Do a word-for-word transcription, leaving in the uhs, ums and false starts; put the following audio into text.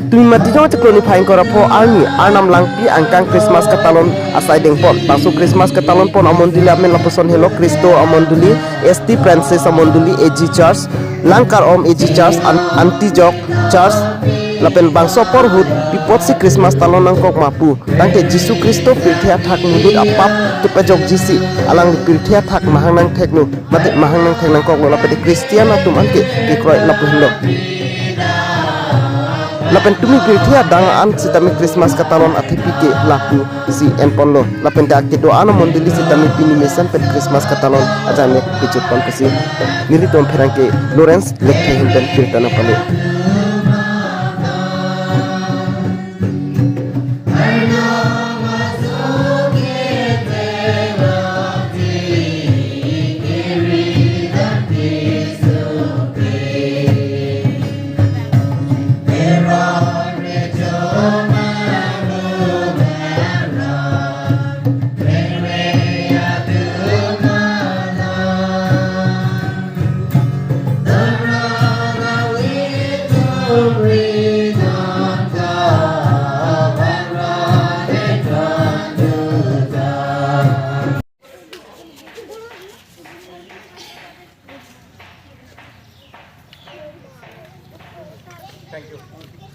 Tumi Matijong chiklo niphai ingkoi ra pho arni Arnam Langpi angkang Christmas katalon asai dengpon. Bangso Christmas katalonpon amonduli amen lapuson helo Christo amonduli, S T Francis amonduli, A G Church, Langkarom A G Church, An-, Antijok Church, lapen bangso apor ahut pi apotsi Christmas talon nangkok ma pu. Tangte Jisu Khristo pirthe athak mudit apap kepajokjisi alangli pirthe athak mahang nangtheklo, mate mahang nangthek nangkoklo, lapen Christian atum anke kekroi lapu henlo. Lapen tumi pirthe adang an sitame Christmas katalon athepi ke lapusi enponlo. Lapen dak kedo-an amonduli sitame pini mesen pen Christmas katalon ajang nek pejutpon pusi nelitum apherangke Lawrence Lekthe ahin pen birta nangpale. Thank you.